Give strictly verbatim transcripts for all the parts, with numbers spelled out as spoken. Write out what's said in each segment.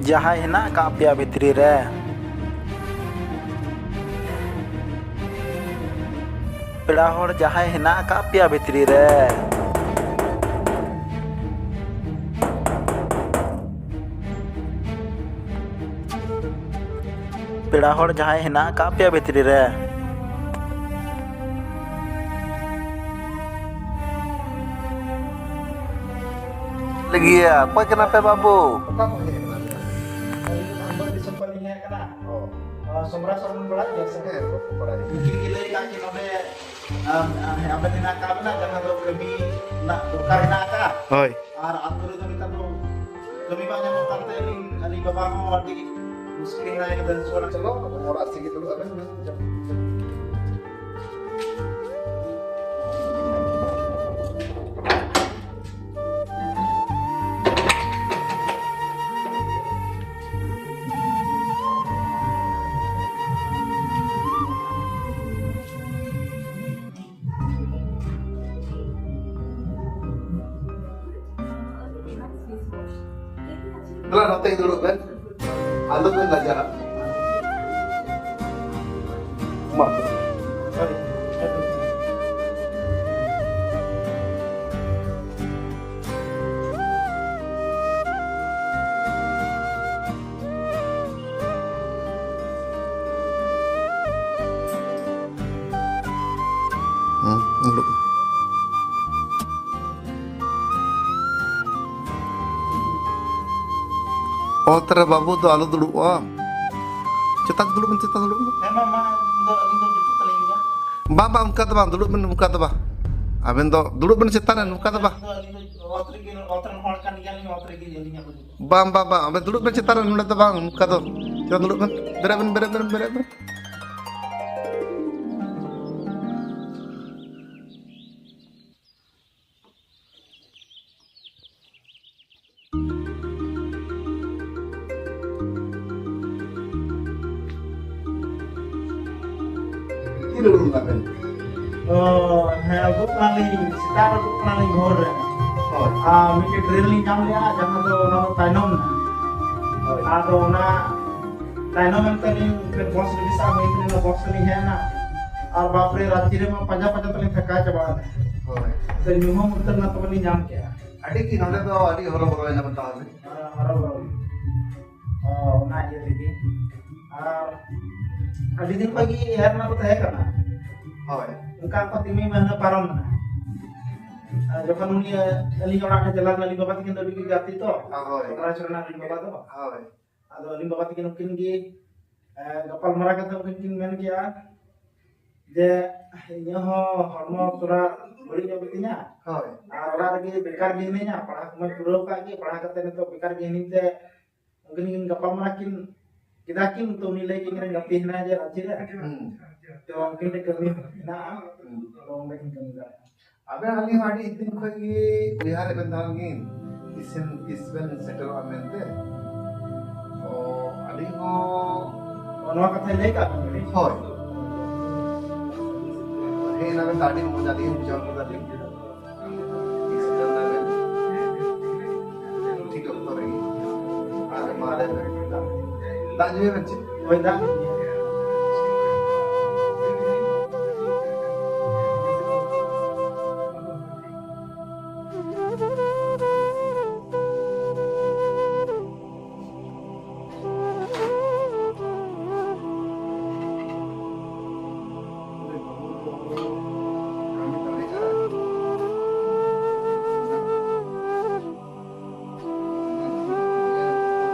ᱡᱟᱦᱟᱸᱭ ᱦᱮᱱᱟᱜ ᱟᱠᱟᱫ ᱯᱮᱭᱟ ᱵᱷᱤᱛᱨᱤ ᱨᱮ? ᱯᱮᱲᱟ ᱦᱚᱲ ᱡᱟᱦᱟᱸᱭ ᱦᱮᱱᱟᱜ ᱟᱠᱟᱫ ᱯᱮᱭᱟ ᱵᱷᱤᱛᱨᱤ ᱨᱮ? ᱯᱮᱲᱟ ᱦᱚᱲ ᱡᱟᱦᱟᱸᱭ ᱦᱮᱱᱟᱜ ᱟᱠᱟᱫ ᱯᱮᱭᱟ ᱵᱷᱤᱛᱨᱤ ᱨᱮ? ᱞᱟᱹᱜᱤᱭᱟ, ᱚᱠᱚᱭ ᱠᱟᱱᱟ ᱯᱮ ᱵᱟᱹᱵᱩ? ᱚᱠᱟ ᱠᱷᱚᱱ ᱦᱮᱡ ᱠᱟᱱᱟ ᱯᱮ? ᱟᱹᱞᱤᱧ ᱫᱚ ᱫᱷᱟᱱᱵᱟᱫᱽ ᱫᱤᱥᱚᱢ ᱠᱷᱚᱱ ᱞᱤᱧ ᱦᱮᱡ ᱠᱟᱱᱟ᱾ ᱚ᱾ ᱚ, ᱥᱚᱢᱨᱟ ᱥᱚᱨᱮᱱ ᱵᱟᱲᱟᱭ ᱜᱮᱭᱟ ᱥᱮ? ᱦᱮᱸ, ᱵᱟᱲᱟᱭ ᱜᱮᱭᱟ᱾ ᱩᱱᱠᱤᱱ ᱠᱤᱱ ᱞᱟᱹᱭ ᱠᱟᱜ ᱠᱤᱱ ᱱᱚᱰᱮ, ᱟᱢ, ᱟᱢ, ᱦᱮᱸ, ᱟᱵᱮᱱ ᱦᱮᱱᱟᱜ ᱠᱟᱜ ᱵᱮᱱᱟ, ᱡᱟᱦᱟᱸ ᱫᱚ ᱠᱟᱹᱢᱤ ᱨᱮᱱᱟᱜ ᱫᱚᱨᱠᱟᱨ ᱦᱮᱱᱟᱜ ᱠᱟᱜᱼᱟ᱾ ᱦᱳᱭ᱾ ᱟᱨ ᱟᱛᱳ ᱨᱮᱫᱚ ᱱᱮᱛᱟᱨ ᱫᱚ ᱠᱟᱹᱢᱤ ᱵᱟᱝ ᱧᱟᱢᱚᱜ ᱠᱟᱱᱛᱮ ᱟᱹᱞᱤᱧ, ᱟᱹᱞᱤᱧ ᱵᱟᱵᱟ ᱦᱚᱸ ᱟᱹᱰᱤ ᱢᱩᱥᱠᱤᱞ ᱦᱮᱱᱟᱭ ᱠᱟᱫᱟ᱾ ᱪᱚᱞᱚ, ᱚᱲᱟᱜ ᱥᱮᱫ ᱜᱮ ᱫᱩᱲᱩᱵ ᱟᱵᱮᱱ᱾ ᱫᱮᱞᱟ, ᱱᱚᱛᱮ ᱫᱩᱲᱩᱵ ᱵᱮᱱ᱾ ᱟᱞᱚ ᱵᱮᱱ ᱞᱟᱡᱟᱜᱼᱟ᱾ ᱢᱟ᱾ ᱦᱩᱸ, ᱩᱰᱩᱠ᱾ ᱚᱛ ᱨᱮ ᱵᱟᱹᱵᱩ ᱫᱚ ᱟᱞᱚ ᱫᱩᱲᱩᱵᱼᱟ᱾ ᱪᱮᱛᱟᱱ ᱫᱩᱲᱩᱵ ᱢᱮ, ᱪᱮᱛᱟᱱ ᱫᱩᱲᱩᱵ ᱢᱮ᱾ ᱦᱮᱸ, ᱢᱟ, ᱢᱟ, ᱤᱧ ᱫᱚ, ᱟᱹᱞᱤᱧ ᱫᱚ ᱡᱩᱛᱩᱜ ᱛᱟᱹᱞᱤᱧ ᱜᱮᱭᱟ᱾ ᱵᱟᱝ, ᱵᱟᱝ, ᱚᱱᱠᱟ ᱫᱚ ᱵᱟᱝ, ᱫᱩᱲᱩᱵ ᱵᱮᱱ, ᱚᱱᱠᱟ ᱫᱚ ᱵᱟᱝ᱾ ᱟᱵᱮᱱ ᱫᱚ ᱫᱩᱲᱩᱵ ᱵᱮᱱ ᱪᱮᱛᱟᱱ ᱨᱮ, ᱱᱚᱝᱠᱟ ᱫᱚ ᱵᱟᱝ᱾ ᱟᱹᱞᱤᱧ ᱫᱚ, ᱟᱹᱞᱤᱧ ᱫᱚ ᱚᱛ ᱨᱮᱜᱮ, ᱚᱛ ᱨᱮᱱ ᱦᱚᱲ ᱠᱟᱱ ᱜᱮᱭᱟᱞᱤᱧ, ᱚᱛ ᱨᱮᱜᱮ ᱟᱹᱞᱤᱧᱟᱜ ᱫᱚ ᱡᱩᱛᱩᱜᱼᱟ᱾ ᱵᱟᱝ, ᱵᱟᱝ, ᱵᱟᱝ, ᱟᱵᱮᱱ ᱫᱩᱲᱩᱵ ᱵᱮᱱ ᱪᱮᱛᱟᱱ ᱨᱮ, ᱱᱚᱸᱰᱮ ᱫᱚ ᱵᱟᱝ, ᱚᱱᱠᱟ ᱫᱚ᱾ ᱪᱮᱛᱟᱱ ᱫᱩᱲᱩᱵ ᱵᱮᱱ, ᱵᱮᱨᱮᱫ ᱵᱮᱱ, ᱵᱮᱨᱮᱫ ᱵᱮᱱ, ᱵᱮᱨᱮᱫ ᱵᱮᱱ᱾ ᱛᱤᱨᱮ ᱩᱰᱩᱠ ᱞᱮᱱᱟ ᱵᱮᱱ? ᱚ, ᱦᱮᱸ, ᱩᱰᱩᱠ ᱠᱟᱱᱟᱞᱤᱧ, ᱥᱮᱛᱟᱜ ᱨᱮ ᱩᱰᱩᱠ ᱠᱟᱱᱟᱞᱤᱧ ᱵᱷᱳᱨ ᱨᱮ᱾ ᱦᱳᱭ᱾ ᱟᱨ ᱢᱤᱫᱴᱮᱡ ᱴᱨᱮᱱ ᱞᱤᱧ ᱧᱟᱢ ᱞᱮᱜᱼᱟ, ᱡᱟᱦᱟᱸ ᱫᱚ ᱚᱱᱟ ᱫᱚ ᱛᱟᱭᱱᱚᱢ ᱮᱱᱟ᱾ ᱦᱳᱭ᱾ ᱟᱫᱚ ᱚᱱᱟ ᱛᱟᱭᱱᱚᱢ ᱮᱱᱛᱮ ᱞᱤᱧ ᱯᱷᱤᱨ ᱵᱚᱥ ᱨᱮ ᱥᱟᱵ ᱦᱩᱭ ᱛᱟᱹᱞᱤᱧᱟ, ᱵᱚᱥ ᱛᱮᱞᱤᱧ ᱦᱮᱡ ᱮᱱᱟ᱾ ᱟᱨ ᱵᱟᱯᱨᱮ, ᱨᱟᱸᱪᱤ ᱨᱮᱢᱟ ᱯᱟᱸᱡᱟ ᱯᱟᱸᱡᱟ ᱛᱮᱞᱤᱧ ᱛᱷᱟᱠᱟ ᱪᱟᱵᱟ ᱮᱱᱟ᱾ ᱦᱳᱭ᱾ ᱛᱚ ᱧᱩᱦᱩᱢ ᱩᱛᱟᱹᱨ ᱮᱱᱟ, ᱛᱚᱵᱮ ᱞᱤᱧ ᱧᱟᱢ ᱠᱮᱜᱼᱟ᱾ ᱟᱹᱰᱤ ᱜᱮ ᱱᱚᱰᱮ ᱫᱚ ᱟᱹᱰᱤ ᱦᱚᱨᱚᱵᱚᱨᱚ ᱮᱱᱟ ᱵᱚᱱ ᱛᱟᱦᱚᱞᱮ᱾ ᱦᱮᱸ, ᱦᱚᱨᱚᱵᱚᱨᱚ᱾ ᱚ, ᱚᱱᱟ ᱤᱭᱟᱹ ᱛᱮᱜᱮ᱾ ᱟᱨ ᱟᱹᱰᱤ ᱫᱤᱱ ᱠᱷᱚᱱ ᱜᱮ ᱮᱨ ᱨᱮᱱᱟᱜ ᱠᱚ ᱛᱟᱦᱮᱸ ᱠᱟᱱᱟ᱾ ᱦᱳᱭ᱾ ᱚᱱᱠᱟ ᱚᱱᱠᱟ ᱛᱮ ᱢᱤᱫ ᱢᱟᱹᱦᱱᱟᱹ ᱯᱟᱨᱚᱢ ᱮᱱᱟ᱾ ᱟᱨ ᱡᱚᱠᱷᱚᱱ ᱩᱱᱤ, ᱟᱹᱞᱤᱧ ᱚᱲᱟᱜ ᱨᱮ ᱪᱟᱞᱟᱣ ᱞᱮᱱᱟ, ᱟᱹᱞᱤᱧ ᱵᱟᱵᱟ ᱛᱟᱹᱠᱤᱱ ᱫᱚ ᱟᱹᱰᱤ ᱜᱮ ᱜᱟᱛᱮ ᱛᱚ᱾ ᱦᱳᱭ᱾ ᱠᱚᱠᱨᱟᱡᱽ ᱨᱮᱱᱟᱜ ᱟᱹᱞᱤᱧ ᱵᱟᱵᱟ ᱫᱚ᱾ ᱦᱳᱭ᱾ ᱟᱫᱚ ᱟᱹᱞᱤᱧ ᱵᱟᱵᱟ ᱛᱟᱹᱠᱤᱱ ᱩᱱᱠᱤᱱ ᱜᱮ, ᱮ, ᱜᱟᱯᱟᱞ ᱢᱟᱨᱟᱣ ᱠᱟᱛᱮ ᱩᱱᱠᱤᱱ ᱠᱤᱱ ᱢᱮᱱ ᱠᱮᱜᱼᱟ ᱡᱮ ᱤᱧᱟᱹᱜ ᱦᱚᱸ ᱦᱚᱲᱢᱚ ᱛᱷᱚᱲᱟ ᱵᱟᱹᱲᱤᱡ ᱧᱚᱜ ᱜᱮᱛᱤᱧᱟ᱾ ᱦᱳᱭ᱾ ᱟᱨ ᱚᱲᱟᱜ ᱨᱮᱜᱮ ᱵᱮᱠᱟᱨ ᱜᱮ ᱦᱤᱱᱟᱹᱧᱟ, ᱯᱟᱲᱦᱟᱣ ᱠᱚᱢᱟᱧ ᱯᱩᱨᱟᱹᱣ ᱠᱟᱜ ᱜᱮ, ᱯᱟᱲᱦᱟᱣ ᱠᱟᱛᱮ ᱱᱤᱛᱚᱜ ᱵᱮᱠᱟᱨ ᱜᱮ ᱦᱤᱱᱟᱹᱧ ᱛᱮ ᱩᱱᱠᱤᱱ ᱠᱤᱱ ᱜᱟᱯᱟᱞ ᱢᱟᱨᱟᱣ ᱠᱤᱱ ᱠᱮᱫᱟ ᱠᱤᱱ, ᱛᱚ ᱩᱱᱤ ᱞᱟᱹᱭ ᱠᱮᱫ ᱠᱤᱱ ᱜᱟᱛᱮ ᱦᱮᱱᱟᱭᱟ ᱡᱮ ᱨᱟᱸᱪᱤ ᱨᱮ᱾ ᱦᱩᱸ᱾ ᱛᱚ ᱩᱱᱠᱤᱱ ᱴᱷᱮᱱ ᱠᱟᱹᱢᱤ ᱦᱮᱱᱟᱜᱼᱟ᱾ ᱦᱩᱸ᱾ ᱛᱚ ᱚᱸᱰᱮ ᱠᱤᱱ ᱠᱟᱹᱢᱤ ᱫᱟᱲᱮᱭᱟᱜᱼᱟ᱾ ᱟᱵᱮᱱ ᱟᱹᱞᱤᱧ ᱦᱚᱸ ᱟᱹᱰᱤ ᱫᱤᱱ ᱠᱷᱚᱱ ᱜᱮ ᱩᱭᱦᱟᱹᱨᱮᱫ ᱵᱮᱱ ᱛᱟᱦᱮᱱ ᱜᱮ, ᱛᱤᱥ ᱮᱱ-, ᱛᱤᱥ ᱵᱮᱱ ᱥᱮᱴᱮᱨᱚᱜᱼᱟ ᱢᱮᱱᱛᱮ᱾ ᱚ, ᱟᱹᱞᱤᱧ ᱦᱚᱸ ᱚ, ᱱᱚᱣᱟ ᱠᱟᱛᱷᱟᱧ ᱞᱟᱹᱭ ᱠᱟᱜ ᱵᱮᱱ? ᱦᱳᱭ᱾ ᱦᱮᱡ ᱮᱱᱟᱵᱮᱱ ᱛᱚ ᱟᱹᱰᱤ ᱢᱚᱡᱽ, ᱟᱹᱞᱤᱧ ᱦᱚᱸ ᱵᱩᱡᱷᱟᱹᱣ ᱠᱮᱫᱟᱞᱤᱧ᱾ ᱴᱷᱤᱠ ᱚᱠᱛᱚ ᱨᱮᱜᱮ᱾ ᱟᱨ ᱢᱟ ᱞᱟᱹᱭ ᱵᱮᱱ, ᱫᱟᱜ ᱧᱩᱭᱟᱵᱮᱱ ᱪᱮ? ᱦᱳᱭ, ᱫᱟᱜ᱾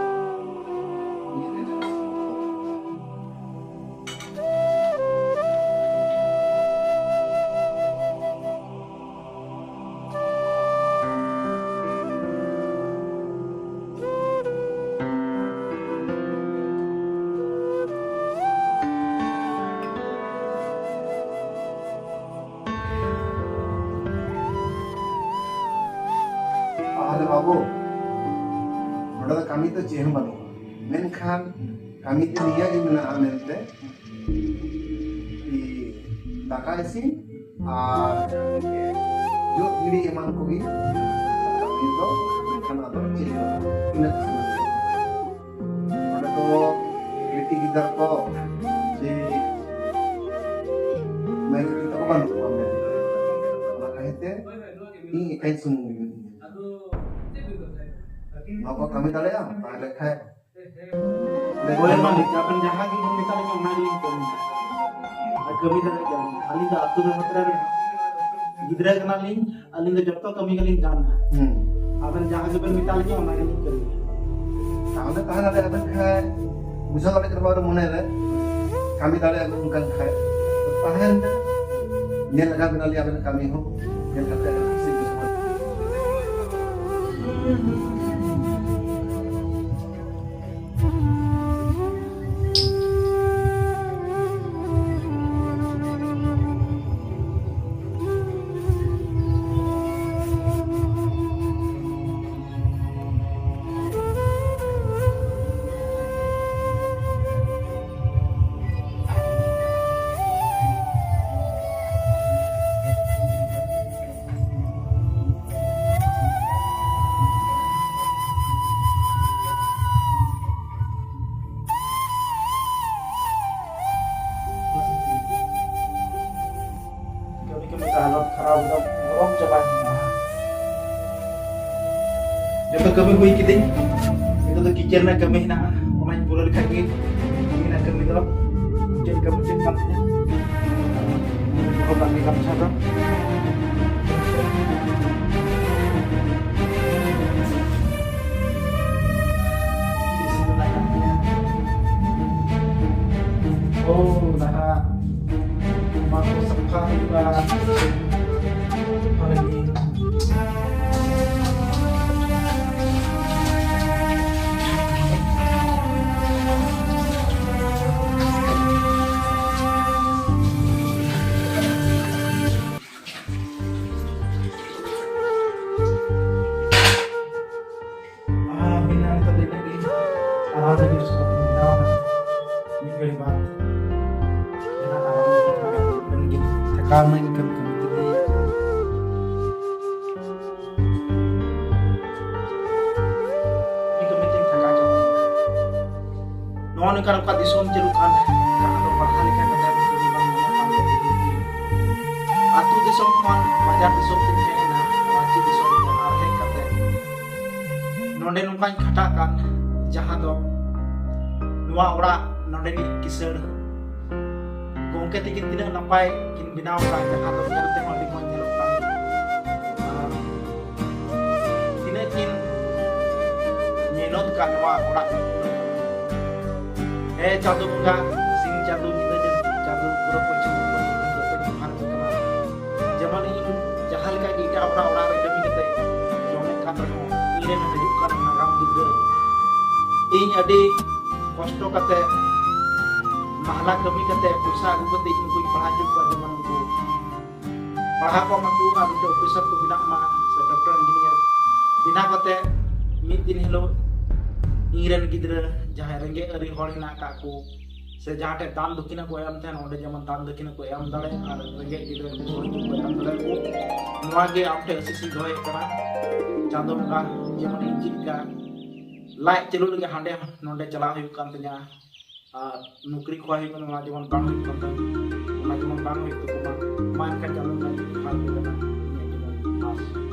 ᱛᱟᱦᱚᱞᱮ ᱵᱟᱹᱵᱩ, ᱱᱚᱰᱮ ᱫᱚ ᱠᱟᱹᱢᱤ ᱫᱚ ᱪᱮᱫ ᱦᱚᱸ ᱵᱟᱹᱱᱩᱜᱼᱟ, ᱢᱮᱱᱠᱷᱟᱱ ᱠᱟᱹᱢᱤ ᱫᱚ ᱱᱤᱭᱟᱹ ᱜᱮ ᱢᱮᱱᱟᱜᱼᱟ ᱢᱮᱱᱛᱮ, ᱫᱟᱠᱟ ᱤᱥᱤᱱ ᱟᱨ ᱡᱚᱜ ᱜᱤᱰᱤ ᱮᱢᱟᱱ ᱠᱚᱜᱮ ᱠᱟᱹᱢᱤ ᱫᱚ, ᱢᱮᱱᱠᱷᱟᱱ ᱟᱫᱚ ᱪᱮᱫ ᱦᱚᱸ ᱵᱟᱹᱱᱩᱜᱼᱟ᱾ ᱤᱱᱟᱹᱜ ᱠᱟᱹᱢᱤ ᱫᱚ᱾ ᱛᱚ ᱵᱤᱴᱤ ᱜᱤᱫᱟᱹᱨ ᱠᱚ ᱥᱮ ᱢᱟᱹᱭ ᱵᱤᱴᱤ ᱛᱟᱠᱚ ᱵᱟᱹᱱᱩᱜ ᱠᱚᱣᱟ ᱢᱮᱱᱛᱮ, ᱚᱱᱟ ᱠᱷᱟᱹᱛᱤᱨ ᱛᱮ ᱤᱧ ᱮᱠᱟᱧ ᱥᱩᱢᱩᱝ ᱢᱤᱱᱟᱹᱧᱟ᱾ ᱱᱚᱣᱟ ᱠᱚ ᱠᱟᱹᱢᱤ ᱫᱟᱲᱮᱭᱟᱜᱼᱟ, ᱛᱟᱦᱚᱞᱮ ᱠᱷᱟᱡ ᱦᱳᱭ ᱢᱟᱹᱞᱤᱠ, ᱟᱵᱮᱱ ᱡᱟᱦᱟᱸ ᱜᱮᱵᱮᱱ ᱢᱮᱛᱟ ᱞᱤᱧᱟ ᱚᱱᱟ ᱜᱮᱞᱤᱧ ᱠᱟᱹᱢᱤᱭᱟ᱾ ᱟᱨ ᱠᱟᱹᱢᱤ ᱫᱟᱲᱮᱭᱟᱜ ᱜᱮᱭᱟᱞᱤᱧ᱾ ᱟᱹᱞᱤᱧ ᱫᱚ ᱟᱹᱛᱩ ᱫᱚ ᱢᱟᱛᱨᱚ ᱜᱤᱫᱽᱨᱟᱹ ᱠᱟᱱᱟᱞᱤᱧ, ᱟᱹᱞᱤᱧ ᱫᱚ ᱡᱚᱛᱚ ᱠᱟᱹᱢᱤ ᱜᱮᱞᱤᱧ ᱜᱟᱱᱟ᱾ ᱦᱩᱸ᱾ ᱟᱵᱮᱱ ᱡᱟᱦᱟᱸ ᱜᱮᱵᱮᱱ ᱢᱮᱛᱟ ᱞᱤᱧᱟ ᱚᱱᱟ ᱜᱮᱞᱤᱧ ᱠᱟᱹᱢᱤᱭᱟ᱾ ᱛᱟᱦᱚᱞᱮ ᱛᱟᱦᱮᱸ ᱫᱟᱲᱮᱭᱟᱜ ᱵᱮᱱ ᱠᱷᱟᱡ, ᱵᱩᱡᱷᱟᱹᱣ ᱫᱟᱲᱮᱭᱟᱜ ᱠᱟᱱᱟ ᱵᱟᱨᱚ ᱢᱚᱱᱮ ᱨᱮ ᱠᱟᱹᱢᱤ ᱫᱟᱲᱮᱭᱟᱜ ᱵᱮᱱ ᱚᱱᱠᱟᱱ ᱠᱷᱟᱡ, ᱛᱟᱦᱮᱱ ᱵᱮᱱ, ᱧᱮᱞ ᱞᱮᱜᱟ ᱵᱮᱱᱟᱞᱤᱧ ᱟᱵᱮᱱᱟᱜ ᱠᱟᱹᱢᱤ ᱦᱚᱸ, ᱧᱮᱞ ᱠᱟᱛᱮ ᱟᱵᱮᱱ ᱠᱩᱥᱤ ᱵᱩᱡᱷᱟᱹᱣ᱾ ᱠᱟᱹᱢᱤ ᱠᱟᱹᱢᱤ ᱛᱮ ᱦᱟᱞᱚᱛ ᱠᱷᱟᱨᱟᱯ ᱮᱠᱫᱚᱢ ᱜᱚᱨᱚᱢ ᱪᱟᱵᱟᱭᱮᱱᱟ᱾ ᱡᱚᱛᱚ ᱠᱟᱹᱢᱤ ᱦᱩᱭ ᱠᱤᱫᱟᱹᱧ, ᱱᱤᱛᱚᱜ ᱫᱚ ᱠᱤᱪᱮᱱ ᱨᱮᱱᱟᱜ ᱠᱟᱹᱢᱤ ᱦᱮᱱᱟᱜᱼᱟ, ᱚᱱᱟᱧ ᱯᱩᱨᱟᱹᱣ ᱞᱮᱠᱷᱟᱡ ᱜᱮ ᱠᱟᱹᱢᱤ ᱨᱮᱱᱟᱜ ᱠᱟᱹᱢᱤ ᱫᱚ ᱢᱩᱪᱟᱹᱫ ᱞᱮᱠᱟ ᱢᱩᱪᱟᱹᱫ ᱠᱟᱱ ᱛᱤᱧᱟ᱾ ᱫᱚᱦᱚ ᱠᱟᱜ ᱜᱮ ᱜᱟᱢᱪᱷᱟ ᱫᱚ᱾ ᱤᱥᱤᱱ ᱫᱟᱠᱟ ᱠᱟᱱ ᱜᱮᱭᱟ᱾ ᱳ, ᱫᱟᱠᱟ᱾ ᱱᱚᱣᱟ ᱠᱚ ᱥᱟᱯᱷᱟ ᱦᱩᱭᱩᱜᱼᱟ᱾ ᱵᱷᱟᱞᱮ ᱜᱮ᱾ ᱟᱨ ᱦᱩᱭᱱᱟ ᱱᱤᱛᱚᱜ ᱫᱚ ᱤᱱᱟᱹᱜ ᱜᱮ᱾ ᱟᱨ ᱟᱨ ᱡᱤᱱᱤᱥ ᱠᱚ ᱵᱮᱱᱟᱣ ᱱᱟ᱾ ᱢᱤᱫ ᱜᱷᱟᱹᱲᱤ ᱵᱟᱫ᱾ ᱡᱟᱦᱟᱸ ᱟᱨ ᱢᱤᱫ ᱜᱷᱟᱹᱲᱤ ᱛᱷᱟᱠᱟᱣ ᱱᱟᱹᱧ ᱠᱟᱹᱢᱤ ᱠᱟᱹᱢᱤ ᱛᱮᱜᱮ᱾ ᱢᱤᱫ ᱠᱟᱹᱢᱤ ᱛᱮᱧ ᱛᱷᱟᱠᱟᱣ ᱪᱟᱵᱟᱭᱮᱱᱟ᱾ ᱚᱱᱠᱟ ᱚᱠᱟ ᱫᱤᱥᱚᱢ ᱪᱟᱹᱞᱩᱜ ᱠᱟᱱ, ᱡᱟᱦᱟᱸ ᱫᱚ ᱯᱟᱲᱦᱟᱣ ᱞᱮᱠᱟ ᱠᱟᱛᱮ ᱟᱹᱛᱩ ᱫᱤᱥᱚᱢ ᱠᱷᱚᱱ ᱵᱟᱡᱟᱨ ᱫᱤᱥᱚᱢ ᱛᱮ ᱦᱮᱡ ᱮᱱᱟ, ᱨᱟᱺᱪᱤ ᱫᱤᱥᱚᱢ ᱛᱮ ᱟᱨ ᱦᱮᱡ ᱠᱟᱛᱮ ᱱᱚᱰᱮ ᱱᱚᱝᱠᱟᱧ ᱠᱷᱟᱴᱟᱜ ᱠᱟᱱ, ᱡᱟᱦᱟᱸ ᱫᱚ ᱱᱚᱣᱟ ᱚᱲᱟᱜ ᱱᱚᱰᱮᱱᱤᱡ ᱠᱤᱥᱟᱹᱬ ᱜᱚᱢᱠᱮ ᱛᱤᱠᱤᱱ ᱛᱤᱱᱟᱹᱜ ᱱᱟᱯᱟᱭ ᱠᱤᱱ ᱵᱮᱱᱟᱣ ᱠᱟᱜ, ᱡᱟᱦᱟᱸ ᱫᱚ ᱧᱮᱞ ᱛᱮᱦᱚᱸ ᱟᱹᱰᱤ ᱢᱚᱡᱽ ᱧᱮᱞᱚᱜ ᱠᱟᱱᱟ᱾ ᱟᱨ ᱛᱤᱱᱟᱹᱜ ᱠᱤᱱ ᱢᱮᱦᱱᱚᱛ ᱠᱟᱜ ᱱᱚᱣᱟ ᱚᱲᱟᱜ᱾ ᱦᱮᱸ ᱪᱟᱸᱫᱳ ᱵᱚᱸᱜᱟ, ᱥᱤᱧ ᱪᱟᱸᱫᱳ, ᱧᱤᱫᱟᱹ ᱪᱟᱸᱫᱳ, ᱯᱩᱨᱟᱹ ᱯᱚᱪᱷᱤᱢ ᱵᱚᱝᱜᱚ ᱡᱚᱛᱚ ᱡᱚᱦᱟᱨ ᱟᱠᱚ ᱠᱟᱱᱟ᱾ ᱡᱮᱢᱚᱱ ᱤᱧ ᱡᱟᱦᱟᱸ ᱞᱮᱠᱟ ᱜᱮ ᱮᱴᱟᱜ ᱚᱲᱟᱜ, ᱚᱲᱟᱜ ᱨᱮ ᱠᱟᱹᱢᱤ ᱠᱟᱛᱮ ᱡᱚᱢᱮᱫ ᱠᱟᱱ ᱨᱮᱦᱚᱸ, ᱤᱧ ᱨᱮᱱ ᱦᱤᱡᱩᱜ ᱠᱟᱱ ᱱᱟᱜᱟᱢ ᱜᱤᱫᱽᱨᱟᱹ ᱤᱧ ᱟᱹᱰᱤ ᱠᱚᱥᱴᱚ ᱠᱟᱛᱮ, ᱢᱟᱦᱞᱟ ᱠᱟᱹᱢᱤ ᱠᱟᱛᱮ, ᱯᱚᱭᱥᱟ ᱟᱹᱜᱩ ᱠᱟᱛᱮ ᱤᱧ ᱠᱚᱧ ᱯᱟᱲᱦᱟᱣ ᱦᱚᱪᱚ ᱠᱚᱣᱟ, ᱡᱮᱢᱚᱱ ᱩᱱᱠᱩ ᱯᱟᱲᱦᱟᱣ ᱠᱚ ᱢᱟᱠᱚ ᱟᱨ ᱢᱤᱫᱴᱮᱱ ᱚᱯᱷᱤᱥᱟᱨ ᱠᱚ ᱵᱮᱱᱟᱜ ᱢᱟ, ᱥᱮ ᱰᱚᱠᱴᱚᱨ ᱤᱧᱡᱤᱱᱤᱭᱟᱨ ᱵᱮᱱᱟᱣ ᱠᱟᱛᱮ ᱢᱤᱫ ᱫᱤᱱ ᱦᱤᱞᱳᱜ ᱤᱧ ᱨᱮᱱ ᱜᱤᱫᱽᱨᱟᱹ ᱡᱟᱦᱟᱸᱭ ᱨᱮᱸᱜᱮᱡ ᱟᱹᱨᱤ ᱦᱚᱲ ᱦᱮᱱᱟᱜ ᱟᱠᱟᱫ ᱠᱚ, ᱥᱮ ᱡᱟᱦᱟᱸ ᱴᱷᱮᱱ ᱫᱟᱱ ᱫᱚᱠᱷᱤᱱᱟ ᱠᱚ ᱮᱢ ᱛᱟᱦᱮᱱ, ᱚᱸᱰᱮ ᱡᱮᱢᱚᱱ ᱫᱟᱱ ᱫᱚᱠᱷᱤᱱᱟ ᱠᱚ ᱮᱢ ᱫᱟᱲᱮᱭᱟᱜ ᱟᱨ ᱨᱮᱸᱜᱮᱡ ᱜᱤᱫᱽᱨᱟᱹ ᱠᱚ ᱥᱚᱦᱚᱡᱳᱜᱤ ᱠᱚ ᱮᱢ ᱫᱟᱲᱮᱭᱟᱜ ᱠᱚ, ᱱᱚᱣᱟ ᱜᱮ ᱟᱢ ᱴᱷᱮᱱ ᱟᱹᱥᱤᱥ ᱤᱧ ᱫᱚᱦᱚᱭᱮᱫ ᱠᱟᱱᱟ᱾ ᱪᱟᱸᱫᱳ ᱵᱚᱸᱜᱟ ᱡᱮᱢᱚᱱ ᱤᱧ ᱪᱮᱫ ᱞᱮᱠᱟ ᱞᱟᱡ ᱪᱟᱹᱞᱩ ᱞᱟᱹᱜᱤᱫ ᱦᱟᱸᱰᱮ ᱱᱚᱰᱮ ᱪᱟᱞᱟᱣ ᱦᱩᱭᱩᱜ ᱠᱟᱱ ᱛᱤᱧᱟ, ᱟᱨ ᱱᱚᱠᱨᱤ ᱠᱷᱚᱣᱟᱭ ᱦᱩᱭᱩᱜ ᱠᱟᱱᱟ, ᱚᱱᱟ ᱡᱮᱢᱚᱱ ᱵᱟᱝ ᱦᱩᱭᱩᱜ ᱠᱟᱱ ᱛᱟᱢ, ᱚᱱᱟ ᱡᱮᱢᱚᱱ ᱵᱟᱝ ᱦᱩᱭᱩᱜ ᱛᱟᱠᱚ ᱢᱟ, ᱢᱟ ᱮᱱᱠᱷᱟᱱ ᱪᱟᱸᱫᱳ ᱵᱚᱸᱜᱟ ᱴᱷᱮᱱ ᱡᱚᱦᱟᱨ ᱜᱮ ᱠᱟᱱᱟ, ᱤᱧᱟᱹᱜ ᱡᱮᱢᱚᱱ ᱟᱸᱥ᱾